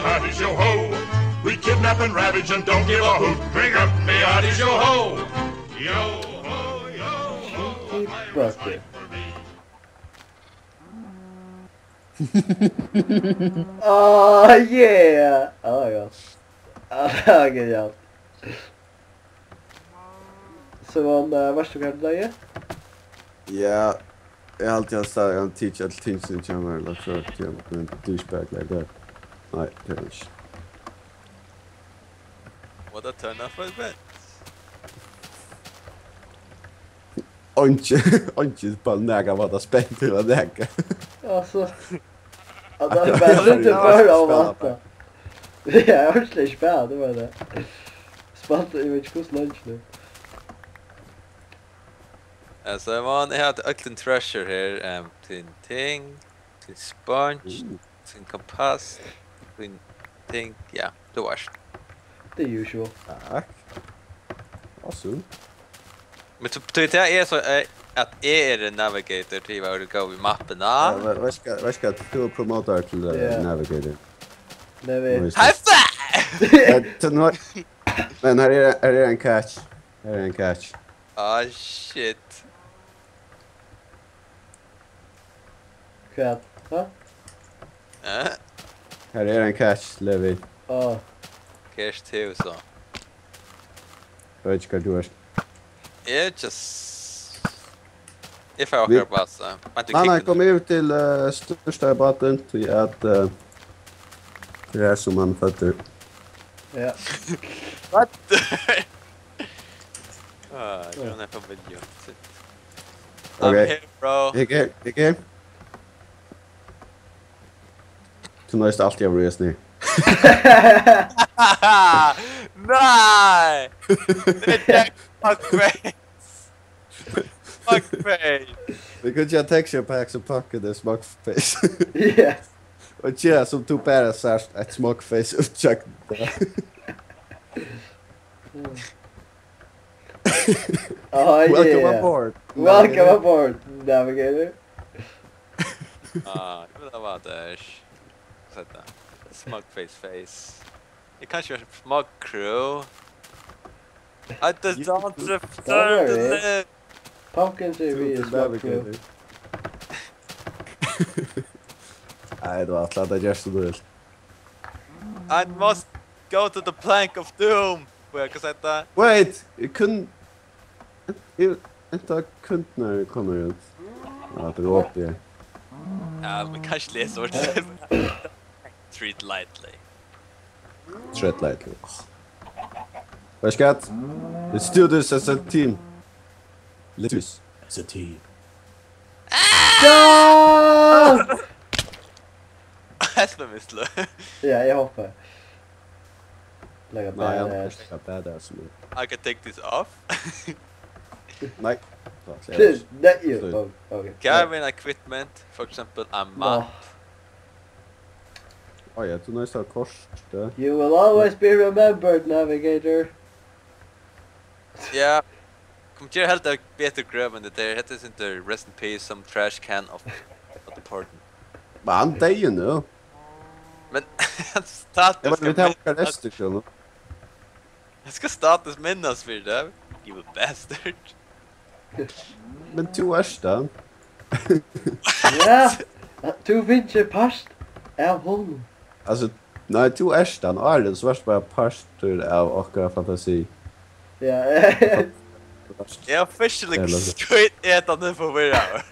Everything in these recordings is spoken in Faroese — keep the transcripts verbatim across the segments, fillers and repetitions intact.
Oddies yo ho! We kidnap and ravage and don't give a hoot. Bring up me oddies yo ho! Yo ho, yo ho, Kinky a pirate Buster. life for me. Oh yeah! Oh my god. Ah, tað var genialt. So, hann, uh, varst tú hvar til dagin? Ja, eg haldi hann stadig, hann teach øll tingini hjá mær, ella so, hjá mær, men douchebag like that. Nei, tað er hann ikki. What a turn of events. Einki, einki bara nakað var tað spent til at nakað. Altso. Ja, tað er bara sittur bara og venta. Ja, eg orki ikki spæla, tað var tað. Spælt, eg veit ikki hvussu leingi nú. Altso, eg man, eg havi øll tín treasure her, um, tín ting, tín sponge, tín kompass, tín ting, ja, tú veitst. The usual. Takk. Awesome. Men tí, tí tað er so, eh, at eg eri navigator, tí eg var góð við mappuna. Ja, ve- veitst hvat, veitst hvat, tú er promoter til uh, Ja. navigator. Nei, vit. Nice. High five! Eh, til nú- Men her er, her er ein catch. Her er ein catch. Ah, shit. Hvat? Hæ? Eh? Her er ein catch, Levi. Á, Catch tú so. Eg veit ikki hvar tú ert. Eg just... Eg fari Vi- okkara basa. Men Nei, nei, kom yvir til uh, størsta bátin, tí at uh, tað er sum hann føddur. ja. What? Ah, you don't have a video. Sit. I'm Okay. Here, bro. Ikke, ikke. Du nøyst alltid av Rias ni. Nei! Det er Jack Fuckface! Fuckface! Vi kunne ikke ha texture packs og pakke det smugface. Ja. Og ikke som du bare sier et smugface og Chuck. Oh, Welcome yeah. Aboard. Welcome aboard, navigator. Ah, det var det. Sett det. Smugface face. Jeg kan ikke være smug crew. I just don't deserve to live. Pumpkin T V Til is smug crew. navigator. Nei, det var alt at jeg gjør så dårlig. I must go to the plank of doom. Hvor jeg kan sette... Wait, jeg kunne... Jeg... Vent da, kundenar kommer ut. Ja, det var oppi. Ja, men kanskje lese vårt. Treat lightly. Tread lightly. Hva skal? Let's do this as a team. Let's do this as a team. Ja! Espen mislu. Ja, jeg hopper. Like a Nei, han badass. er badass. Men... I can take this off. Nei. Da, så jeg... Nei, jo, Slutt. oh, okay. Gavin equipment, for eksempel, er Nå. map. Oi, jeg tror nesten har kors. Det. You will always be remembered, navigator. Ja. Kom til helt det bedre grøv enn det der. Hette sin til rest in peace, some trash can of, of the pardon. Men han døde jo nå. Men han status Jeg vet skal ikke, vi tar minnes. resten, skjønner du. Jeg skal status minnes for det. You bastard. Men du er den. Ja, du vinner part av honom. Altså, nei, du er den. Arlen, så var det bare parter av akkurat fantasi. Ja, Jeg er officially Eller så- skøyt etende forvirret.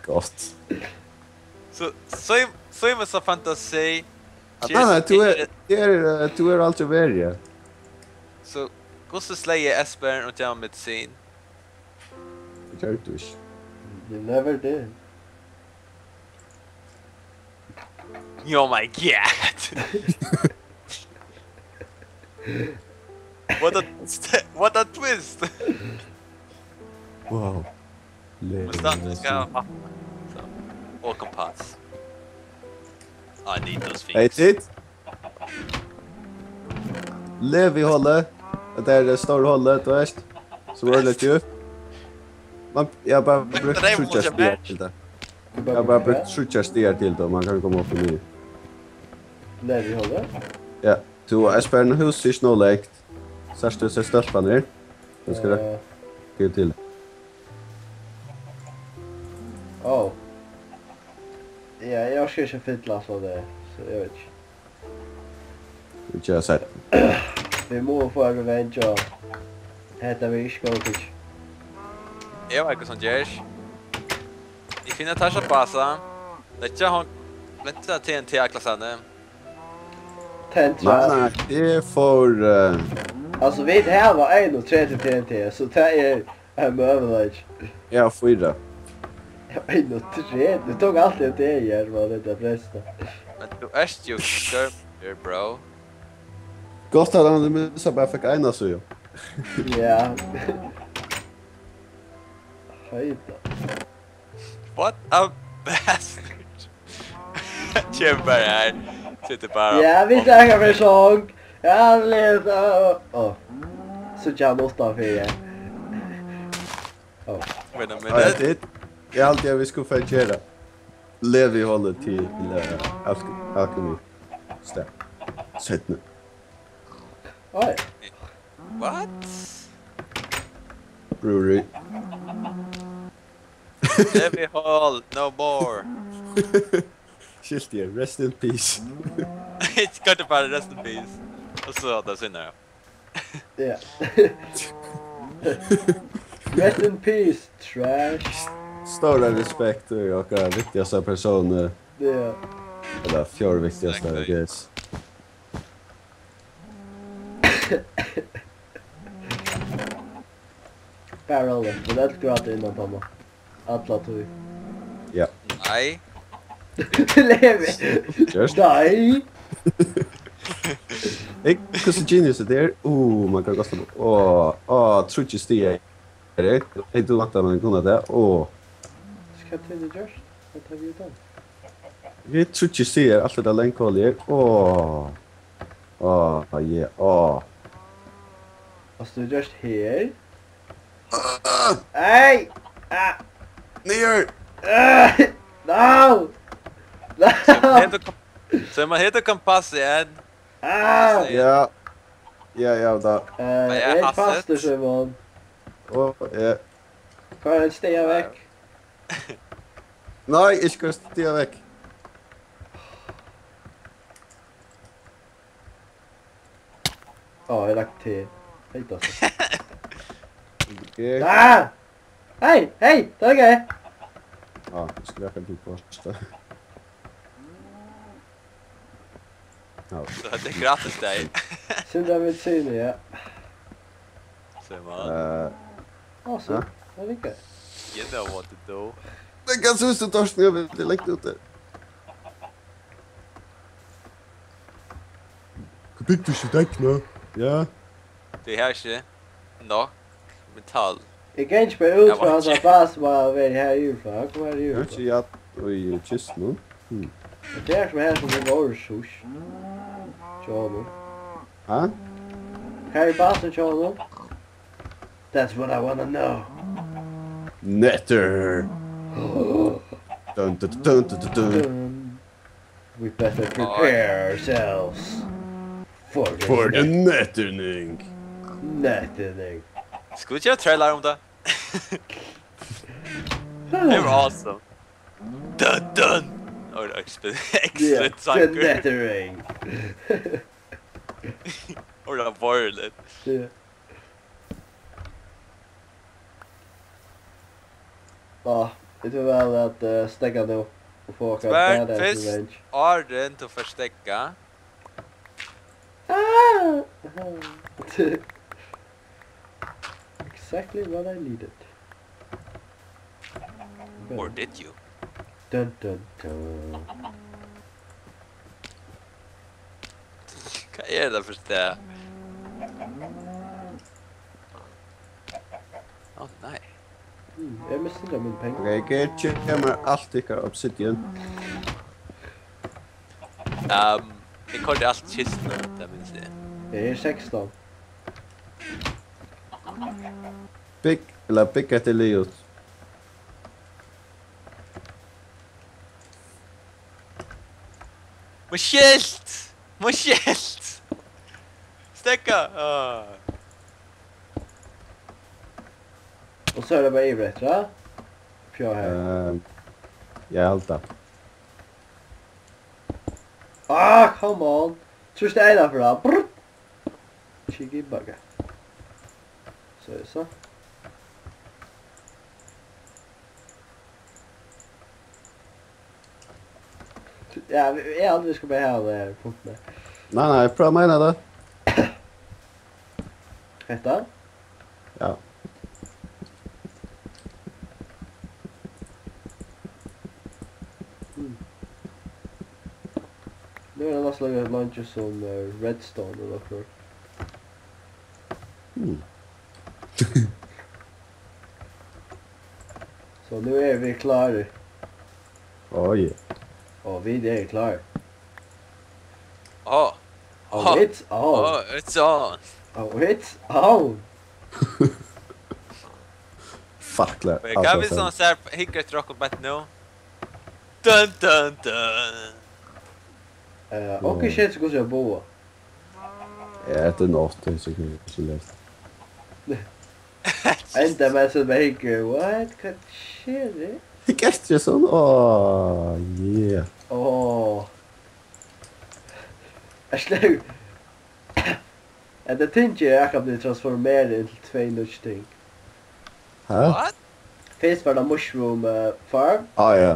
Godt. Så, så, så er man så fantasi. Nei, nei, du er, du er, eh, du er aldri verre. Så, hvordan sleier Espen og gjør medisin? Det gjør du ikke. You never did. Oh my god! What a st- what a twist! Wow. Men status skal ha mappe. Så. Og kompass. I need those Hey, things. tit. Levi holdet. Det er det store holdet, du vet. Så var det litt dyrt. Man, jeg har bare brukt det er sju mot stier til det. Du Jeg har bare brukt sju stier til det, og man kan komme opp i mye. Levi, hold det. Ja, tú, Espen, hús er ikki nóg langt. Sært tú, sær stólparnar her? Tú skal Eh. Gud til. Ó. Ja, eg orki ikki fylla so tað, so eg veit ikki. Vit gera seinni. Vit mugu fáa revenge á hetta, vit ikki góðtikið. Eg veit hvussu hann ger. Eg finni Tasha Basa. Leggja hon, leggja T N T á klassan. Tentra. Nei, nei, eg fór, eh, Altso, vit hava einogtretivu T N T, so tað er ein møguleiki. Eg havi fýra. Einogtretivu? Tú tók altíð av tær, Herman, hetta brestur. Men tú ert jú skærmur, bro. Gott at hann missa bara fekk eina síðu. Ja. Heita. What a bastard. Kemur bara her. Situr bara Ja, vit og taka fyri song. Ja, lesa. Ó. Síggja hann uttanfyri. Ó. Wait a Nei, minute. Tit, eg haldi, at vit skulu fara at gera Levi-holið til, eh, alk-, alkemi. Stað. Seinni. Oj. What? Brewery. Levi Hall, no more. Skilti eg. Rest in peace. Ikki, kanskje bara rest in peace. Og so, tað er synd, ja. Ja. Rest in peace, trash. Stóra respekt fyri okkara viktigasta persóni. Ja. Ella fjórða viktigasta, I Exactly. guess. Bara róligt, vit øll gráta innan, Tomma. Alla tíð. Ja. Nei. Levi. Just. Nei. Hey, hvussu genius er tað her? Uh, man kann gott. Åh, åh, tríggir stigar. Hey, hey, tú vantar meg kunna tað. Åh. Hvat hevur tú gjørt? Hvat hevur tú gjørt? Vit tríggir stigar, alt hetta langholið her. Åh. Åh, yeah, åh. Altso, tú gjørt her. Ah! Hey! Ah! Niður! Ah! No! No! So man hevur kom-, so man hevur kompass igjen. Ah! Ja. Ja, ja, da. Eh, Men eg eg er hatt fastur, sett. Simon. Åh, ja. Hvar er ein stiga vekk? Nei, ikki hvar stiga vekk. Ó, eg lagt til. Hey, Dustin. Ok. Ah! Hey, hey, tað er ok. Á, eg skal iallfall til post. Ja. So tað er gratis, tað. Sindri av medisin, ja. Sær man. Eh, Á, so, ja. Tað er ok. You know what to do. Men hvat syns tú, Torsten? Eg vil leggja út tað. Hvat bygdi tú degna? Ja. Tað er ikki nokk metall. Eg gangi bara út Ja, frá, at hvat? Bas má vera her yvirfrá. Hann kom her Eg har yvirfrá. Ikki, ja, í kistunum. Hm. Og tað er sum her, sum vit vóru síðst. Hjá honum. Ha? Hvar er basin hjá honum? That's what I wanna know. Nether. Dun, dun, dun, dun, dun, dun. Dun. We better prepare ourselves for the For the net-, Netherning. Netherning. Skulu vit gera trailer um tað? They were awesome. Dun, dun. Or exp-, Yeah, exit the cycle. Netherring. Or a violent. Yeah. Á, vit hava væl at, eh, steðga nú og fáa okkara Tvær badass fyrst revenge. Áðrenn tú fær steðga. Ah! Exactly what I needed. Or did you? Dun, dun, dun. Hvat er tað fyri stað? Ó, nei. Mm, eg misti allar mínar pengar. Ok, her kemur alt tykkara obsidian. Ehm, eg koyrdi alt í kistuna, tað minnist eg. Eg eri sekstan. Bygg, ella bygg eftir layout. Men skilt! Hon skjelt! Steðga! Ah. Og so er tað bara yvir eftir, ha? Fjá her. Eh, eg haldi tað. Ah, come on. Trýst eina fyri hann. Brr. Chiggy bugger. So er so. Ja, eg haldi, vit skulu bara hava tað her punktið. Nei, nei, eg prøvi at meina tað. Hetta? Ja. Mm. Nú er tað næstan líka leingi sum, eh, Redstone ella okkurt. Hmm. So nú eru vit klárir. Oh yeah. Og vit eru klárir. Oh, Oh, it's on. Oh, it's on. Oh, it's on. Fuck, lær. Veit, hvat hvis hann sær hyggur eftir okkum beint nú? Dun, dun, dun. Eh, onkur skilur hvussu eg boða. Ja, hetta er nátt, tað er sikkurt ikki leyst. Enda meðan sum bara hyggur, what? Hvat skjer? Hygg eftir, sånn. Oh, yeah. Åh. Eg sló. Hetta tingið er akkurát blivið transformerað inn til tvey nýggj ting. Hæ? What? Fyrst var tað Mushroom, eh, Farm, Ah, ja.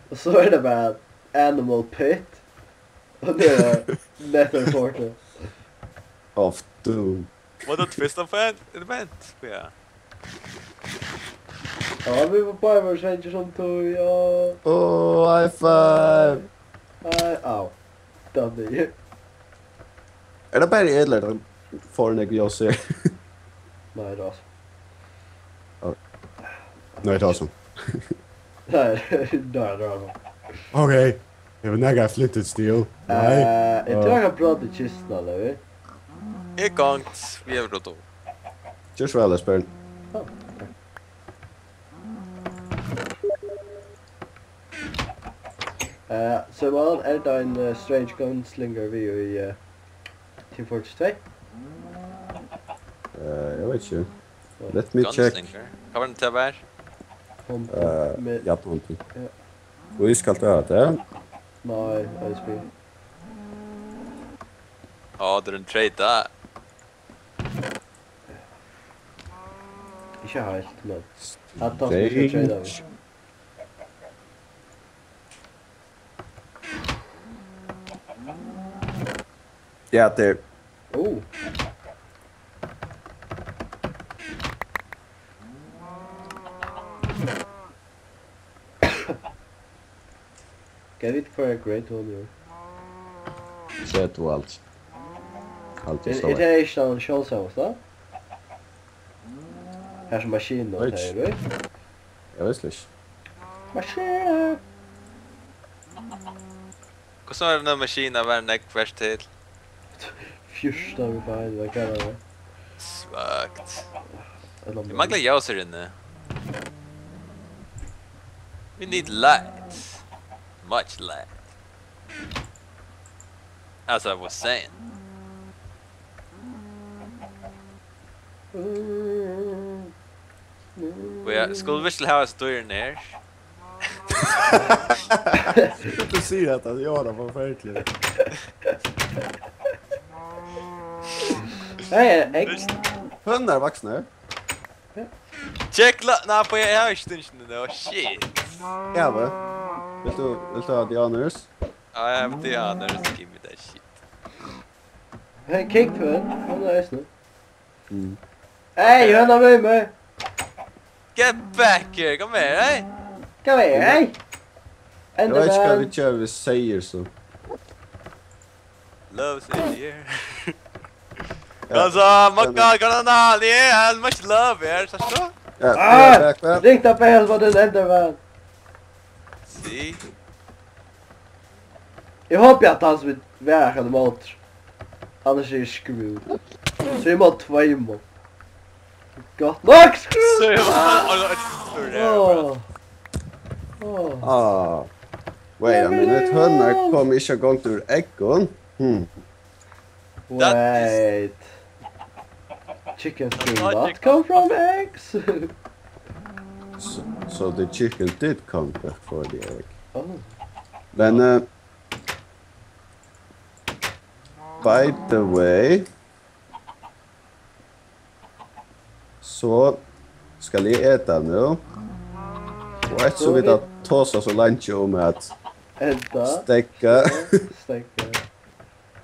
Og so er tað bara Animal Pit. Og nú er tað Nether Portal. Of Doom. Var tað fyrsta fan event? Ja. Ja, vit vóru báðir svangir sum tú, ja. Oh, high five. Nei, au. Tað blir. Er tað bara eg, ella er tað for nógv ljós her? Nei, tað er awesome. Oh. Nei, tað er awesome. Nei, nei, tað er awesome. Ok. Hevur nakar flint and steel? Nei. Eh, eg trúgvi eg kann brjóta kistuna, Levi. Eg gongt, vit eru rottu. Ger so væl, Esbern. Ah, takk. Eh, Simon, er tað ein, eh, strange gunslinger við í, eh, Team Fortress tvey? Eh, eg veit ikki. Let me check. Gunslinger. Hvat var tað til at vera? Hon Eh, med ja, hundur. Ja. Og eg skal ta tað. Nei, I S P. Ja, det är en trade där. Ikki heilt, men hatta sum eg skal trada við. Ja, tað er Oh. Gævi vit hvør er Great One, jú. Sett og alt. Alt Er, er er stórt. tað ikki tann sjálvsagasta? Her sum maskinen og Oj. tað er, right? Eg veit ikki. Maskinen! Hvussu var det, når maskinen var nekk verst til? Fjúrtan við bein, hvat kallar tað? Svagt. Ella Vi mangler ljós her inne. We need light. Much light. As I was saying. Og ja, skulle vi virkelig ha støyren her? Du sier at det gjør det forferdelig. Hey, egg. Hønene er voksne. Check la... Nei, for jeg, jeg har ikke stinsen nå. Shit. Ja, vel. Vil du, vil du ha dianers? Ja, jeg vet ikke, ja, det er ikke med det shit. Hey, kick på den. Hon er eisini. Mm. Hey, høna við meg. Get back here, kom her, hey. Kom her, hey. Jeg vet ikke hva vi Enderman. Gjør hvis seier så. Love is here. Altså, makka, hva er det da? Yeah, how much love here, så så? Ja, Ah! back, back. Ringt opp her på den Enderman. See? Eg hopi at hann sum vil vera akkurat móti. Annars er eg screwed. So eg má tveimum. Gott nokk, screwed! So, ja, altså, et stort her, bro. Åh. Åh. Ah. Wait a minute, hønene kom ikke gongt ur eggen. Hmm. That is Wait. Chickens do not come from eggs. So, so the chicken did come before the egg. Oh. Men, eh, by the way, so skal eg eta nú. Og eftir so vit hava tosað so leingi um at Enda. Steðga. Steðga.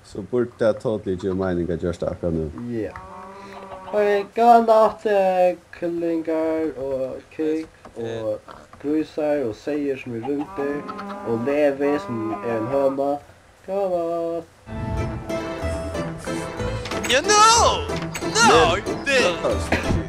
So burdi tað totally givið meining at gjørt tað akkurát nú. Ja. Hey, góða nátt, eh, kyllingar og kúgv og grísar og seyður sum er rúmdur og Levi sum er ein høna. Góða nátt. You know! No, you did!